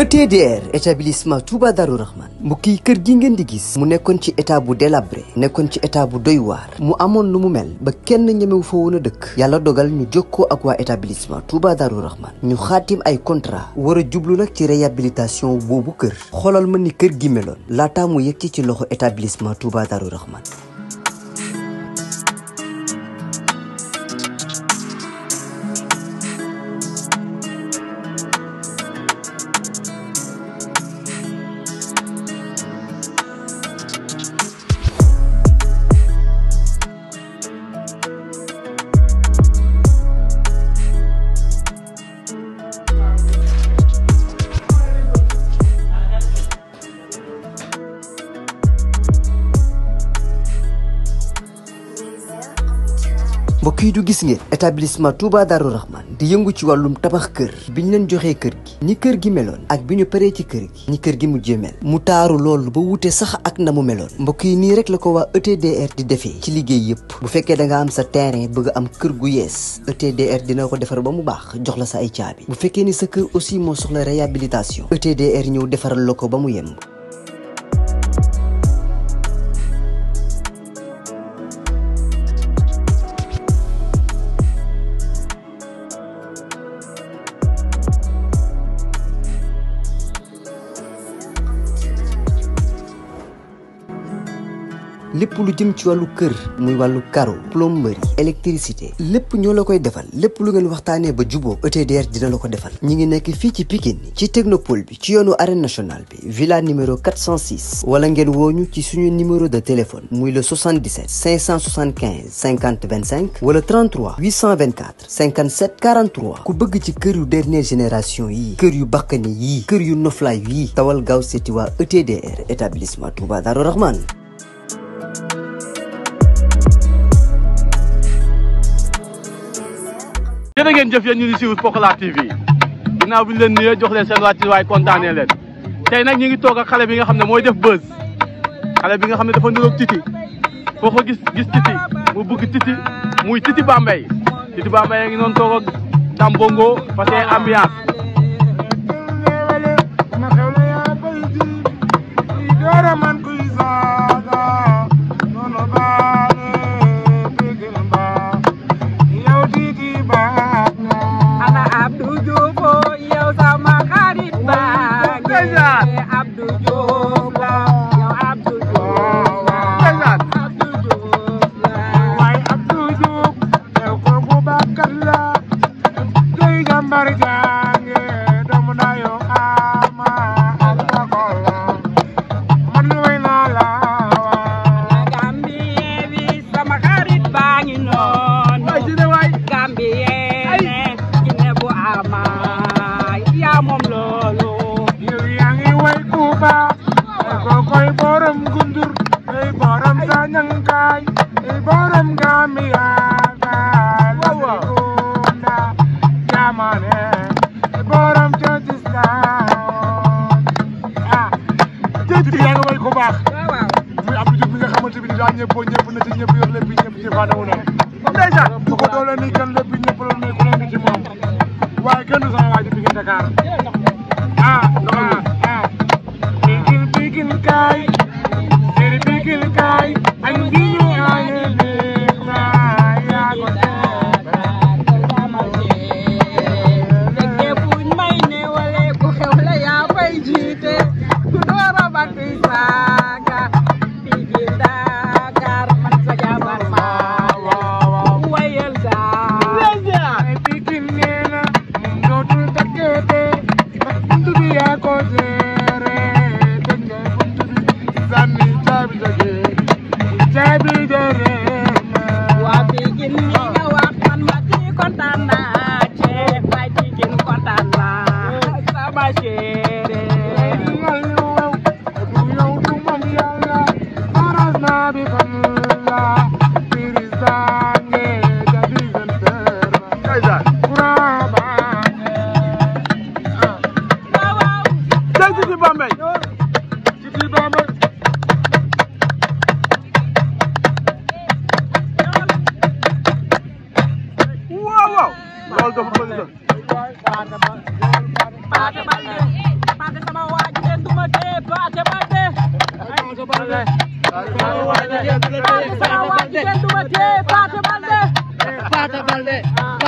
ETDR établissement Touba Darou Rahman mbokk yi kër gi ngeen di gis mu nekkoon ci état bu délabré nekkoon ci état bu doy waar mu amoon lu mu mel ba kenn ñemewu fa woon a dëkk yàlla dogal ñu jokkoo ak waa établissement Touba Darou Rahman ñu xaatim ay contrat war a jublu nag ci réhabilitation boobu kër xoolal ma ni kër gi meloon laataa mu yegg ci loxo établissement Touba Darou Rahman. mbokk yi du gis ngeen établissement Touba Darou Rahman di yëngu ci wàllum tabax kër bi ñu leen joxee kër gi ni kër gi meloon ak bi ñu paree ci kër gi ni kër gi mujjee mel mu taaru loolu ba wute sax ak na mu meloon mbokk yi nii rek la ko waa ETDR di defee ci liggéey yëpp bu fekkee da nga am sa terrain bëgg am kër gu yees ETDR dina ko defar ba mu baax jox la sa ay caabi bu fekkee ni sa kër aussi moo soxla réhabilitation ETDR ñëw defaral la ko ba mu yemb. lépp lu jëm ci wàllu kër muy wàllu carreau plomberie électricité lépp ñoo la koy defal lépp lu ngeen waxtaanee ba juboo ETDR dina la ko defal ñi ngi nekk fii ci Pikine ci technopole bi ci yoonu arène nationale bi villa numéro 406 wala ngeen wooñu ci suñu numéro de téléphone muy le 77 575 50 25 wala 33 824 57 43 ku bëgg ci kër yu dernière génération yii kër yu bakkane yii kër yu noflaay yii tawal gaaw seeti waa ETDR établissement Touba Darou Rahman. jërë ngeen jëf yéen ñu ngi suivre Pokola TV ginnaaw bi ñu leen nuyee jox leen seen wàcc waaye kontaanee leen tey nag ñu ngi toog ak xale bi nga xam ne mooy def buzz xale bi nga xam ne dafa niroog Titi foo ko gis Titi mu bëgg Titi muy Titi Bambey a ngi noonu toog ak Tambongo parce que ambiance.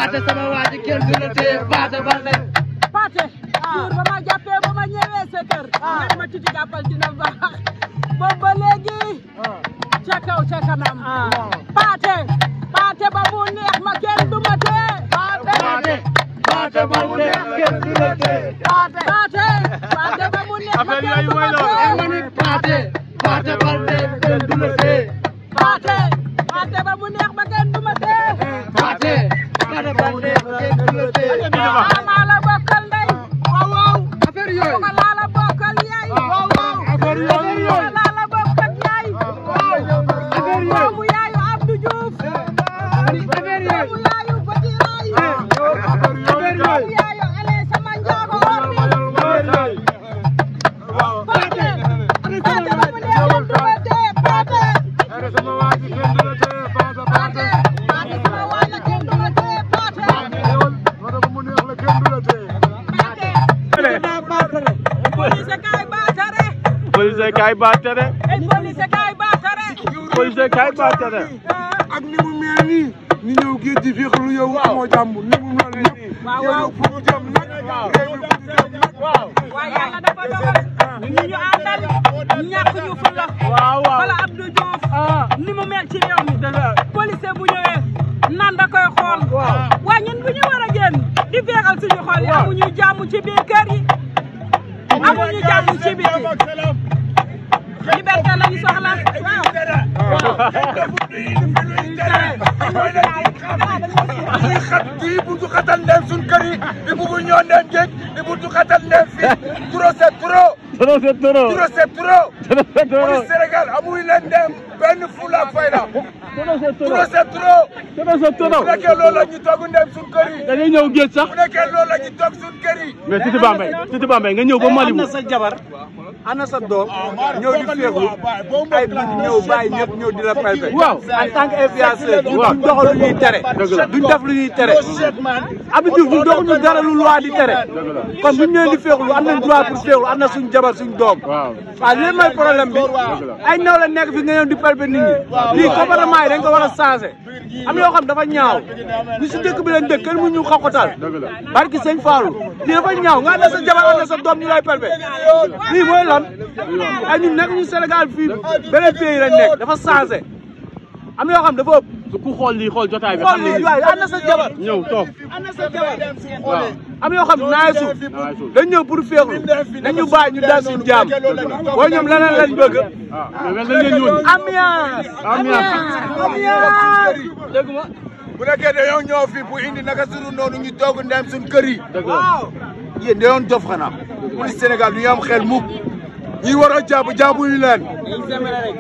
Paate sama waa ji kenn du la téye Paate Balde. Paate jour ba ma jàppee ba ma ñëwee sa kër nga ma titi jàppal dina baax boobu ba léegi ca kaw ca kanam Paate Paate ba mu neex ma kenn du ma tee Paate ba mu neex kenn du la téye Paate Paate ba mu neex ma kenn du ma tee Paate Balde kenn du la téye Paate Paate ba mu neex ma kenn du ma tee Paate Balde kenn du la téye maa la bokkal ndey waaw affaire yooyu ma laa la bokkal yaay waaw affaire yooyu ma laa la bokkal yaay doomu yaayu Abdou Diouf doomu yaayu Batiraay doomu yaayu Ele sama njaago ordi Paate Paate ba mu neex kenn du ma tee Paate Paate sama waa la kenn du ma tee Paate police kay baatare police kay baatare police kay baatare police kay baatare ak ni mu mel nii ñu ñëw géej di féexlu yow amoo jàmm ni mu mel ñëpp yow fu mu jëm nag réew mi fu mu jëm nag waaye yàlla dafa dogal ñu àndal ñàkk ñu fu la wala Abdou Diouf ni mu mel ci réew mi police bu ñëwee nan da koy xool waaye ñun bu ñu war a génn di féexal suñu xol yi amuñu jàmm ci biir kër yi amuñu jàmm ci biti liberté lañu soxla ñuy xat kii buntu xatal ndem suñ kër yi di bugg ñoo ndem géej di buntu xatal ndem fii trop c'est trop trop c'est trop trop c'est trop police Sénégal amuy leen ndem benn fulla ak fayda trop c'est trop trop c'est trop bu nekkee loolu la ñu toog ndem suñ kër yi da ngay ñëw géej sax bu nekkee loolu la ñu toog suñ kër yi mais Titi Bambey nga ñëw ba Malibu ana sa jabar ana sa doom ñëw di féexlu ay nit ñëw bàyyi ñëpp ñëw di la pelpe waaw en tant que influenceur duñ doxal lu ñuy tere duñ def lu ñuy tere Abdou Diouf ñu doxuñu dara lu loi di tere kon buñ ñëwee di féexlu am nañ droit pour féexlu am na suñ jabar suñ doom waaw lii mooy problème bi ay naw la nekk fi nga ñëw di pelpe nit ñi lii comportement yi dañ ko war a changé am yoo xam dafa ñaaw ñu si dëkk bi lañ dëkk kenn mu ñu xaxotal barki sëñ Fallou lii dafa ñaaw nga am na sa jabar am na sa doom ñu lay pelpe lii mooy lan ay ñun nekk ñu Sénégal fii beneen pays lañ nekk dafa changé am yoo xam dafa ëpp ku xool lii xool jotaay bi xool lii waay am na sa jabar ñëw toog am na sa jabar am yoo xam naay suuf dañ ñëw pour féexlu dañ ñu bàyyi ñu daal suñu jaam booy ñoom leneen lañ bëgg mais lañ leen yónni ambiance dégg ma bu nekkee dañoo ñëw fii bu indi naka sunu noonu ñu toog ndem suñ kër yi yéen dañoon dof xanaa police Sénégal du ñu am xel mukk ñi war a jàpp jàppuñu leen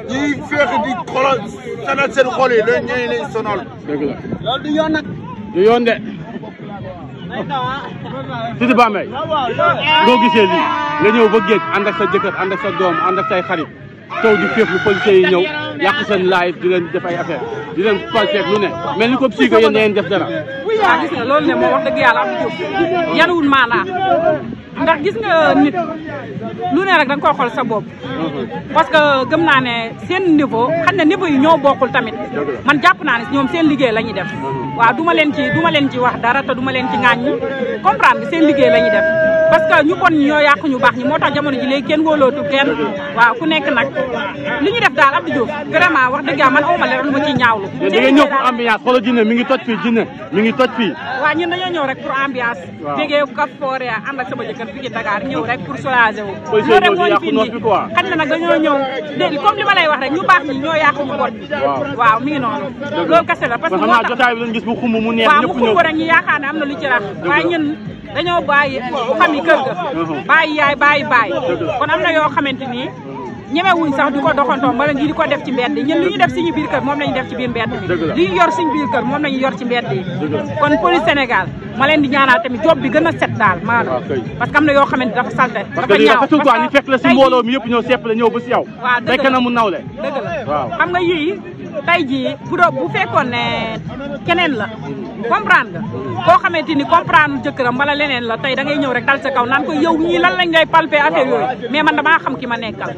ñiy féex di xolal sanal seen xol yi loolu ñooy leen sonal. dëgg la loolu du yoon nag du yoon de Titi Bambey boo gisee lii nga ñëw ba géej ànd ak sa jëkkër ànd ak sa doom ànd ak say xarit taw di féexlu policiers yi ñëw yàq seen live di leen def ay affaire di leen palpeek lu ne mel ni ko psycho yéen ngeen def dara. waaw gis nga loolu ne moom wax dëgg yàlla Abdou Diouf yanuwul maanaa ndax gis nga nit lu ne rek da nga koy xool sa bopp parce que gëm naa ne seen niveau xam ne niveau yi ñoo bokkul tamit man jàpp naa ne ñoom seen liggéey la ñuy def waaw du ma leen ci wax dara te du ma leen ci ŋaaññi comprendre nga seen liggéey la ñuy def parce que ñu bon ñi ñoo yàq ñu baax ñi moo tax jamono ji léegi kenn wóolootu kenn waaw ku nekk nag li ñu def daal Abdou Diouf vraiment wax dëgg yàlla man awma leen lu ma ciy ñaawlu da ngeen ñëw pour ambiance xoolal jinne mi ngi toj fii jinne mi ngi toj fii waaw ñun dañoo ñëw rek pour ambiance bégee kaf foore ànd ak sama jëkkër fii ci Dakar ñëw rek pour soulager wu loolu rek moo ñu fi indi xam ne nag dañoo ñëw dégg comme li ma lay wax rek ñu baax ñi ñoo yàq ñu bon waaw mi ngi noonu loolu kese la parce que xam naa jotaay bi lañ gis mu xumb mu neex waaw ñëpp mu xumb rek ñu yaakaar ne am na lu ci rax waaye ñun dañoo bàyyi bu xam yi kër ga bàyyi yaay bàyyi baay kon am na yoo xamante ni ñemewuñ sax di ko doxantoom wala ngi di ko def ci mbedd yi ñun li ñu def suñu biir kër moom lañu def ci biir mbedd bi li ñu yor suñu biir kër moom lañu yor ci mbedd yi kon police Sénégal ma leen di ñaanal tamit job bi gën a set daal maanaam parce que am na yoo xamante dafa salte dafa ñaaw parce que ñu fekk la si mbooloo mi yëpp ñëw sepp la ñëw ba si yow waaw dëgg fekk na mu nawle dëgg la xam nga yii tey jii bu fekkoon ne keneen la comprendre nga koo xamante ni comprendre jëkkëram wala leneen la tey da ngay ñëw rek dal sa kaw naan ko yow ñii lan lañ ngay palper affaire yooyu mais man damaa xam ki ma nekkal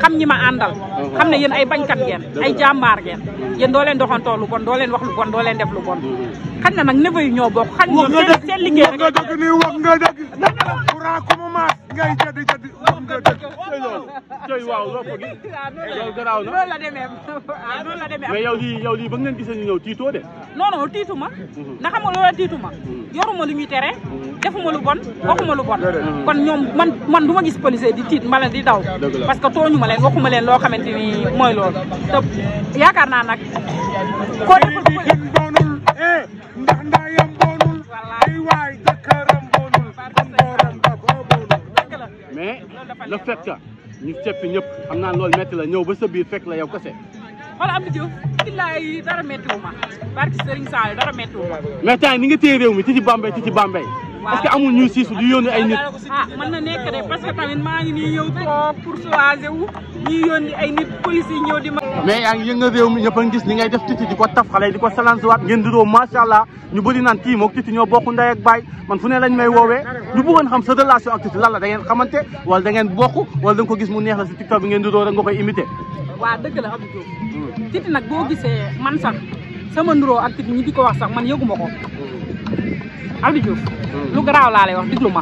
xam ñi ma àndal xam ne yéen ay bañkat ngeen ay jàmbaar ngeen yéen doo leen doxantoo lu bon doo leen wax lu bon doo leen def lu bon xañ na nag niveau yi ñoo bokk xañ ñoom seen liggéey rek nga dëgg ni wax nga dëgg courant ku mu maas ngay jadi wax nga dëgg coy waaw loo ko gi yow garaaw na loolu la demee loolu la demee mais yow lii ba ngeen gisee ñu ñëw tiitoo de non non tiitu ma na xam nga loola tiitu ma yoruma lu ñuy tere defuma lu bon waxuma lu bon kon ñoom man du ma gis policier di tiit mbala di daw parce que tooñu ma leen waxuma leen loo xamante ni mooy loolu te yaakaar naa nag koo defal bonul ndax ndayam bonul ay waay jëkkëram bonul borom dafa bonul mais le fait que ñu ceppi ñëpp xam naa loolu métti la ñëw ba sa biir fekk la yow kese xoolal Abdou Diouf billaay dara méttiwu ma barki Serigne Sall dara méttiwu ma mais temps ni nga téye réew mi Titi Bambey est-ce que amul ñuy siisu di yónni ay nit ah mën na nekk de parce que tamit maa ngi nii ñëw toog pour soulager wu ñuy yónni ay nit police yi ñëw di ma mais yaa ngi yëngal réew mi ñëpp a ngi gis ni ngay def Titi di ko taf xale di ko salansiwaat ngeen diroo macha allah ñu bëri naan kii moog Titi ñoo bokk ndey ak baay man fu ne lañ may woowee ñu bëggoon xam sa relation ak Titi lan la da ngeen xamante wala da ngeen bokk wala da nga ko gis mu neex la si TikTok bi ngeen diroo rek nga koy imité waaw dëgg la Abdou Diouf Titi nag boo gisee man sax sama nuroo ak Titi ñi di ko wax sax man yëguma ko Abdou Diouf lu garaaw laa lay wax diglu ma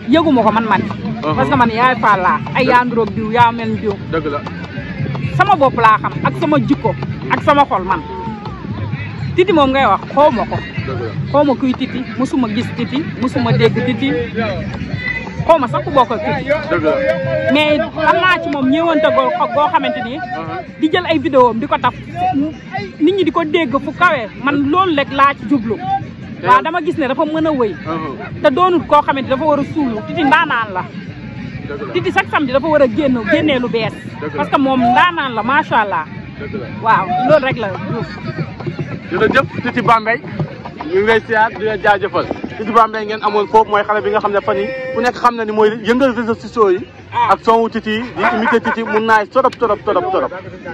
yëguma ko man parce que man yaay Fall laa ay yaa nduróog diw yaa mel ni diw dëgg la sama bopp laa xam ak sama jikko ak sama xol man Titi moom ngay wax xaw ma ko xaw ma kuy Titi musuma gis Titi musuma dégg Titi xaw ma sax ku bokk ak Titi mais am naa ci moom ñëwante goo xamante ni di jël ay vidéo am di ko taf nit ñi di ko dégg fu kawe man loolu rek laa ci jublu waaw dama gis ne dafa mën a wëy te doonut koo xamante dafa war a suulu Titi ndaanaan la Titi chaque samedi dafa war a génnee lu bees parce que moom ndaanaan la macha allah waaw loolu rek la jërëjëf Titi Bambey ñu ngi lay siyaar di leen jaajëfal Titi Bambey ngeen amoon foofu mooy xale bi nga xam ne fan yi ku nekk xam na ni mooy yëngal réseaux sociaux yi ak son wu Titi di imité Titi mun naay torop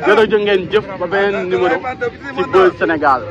jërëjëf ngeen jëf ba beneen numéro ci Buzz Sénégal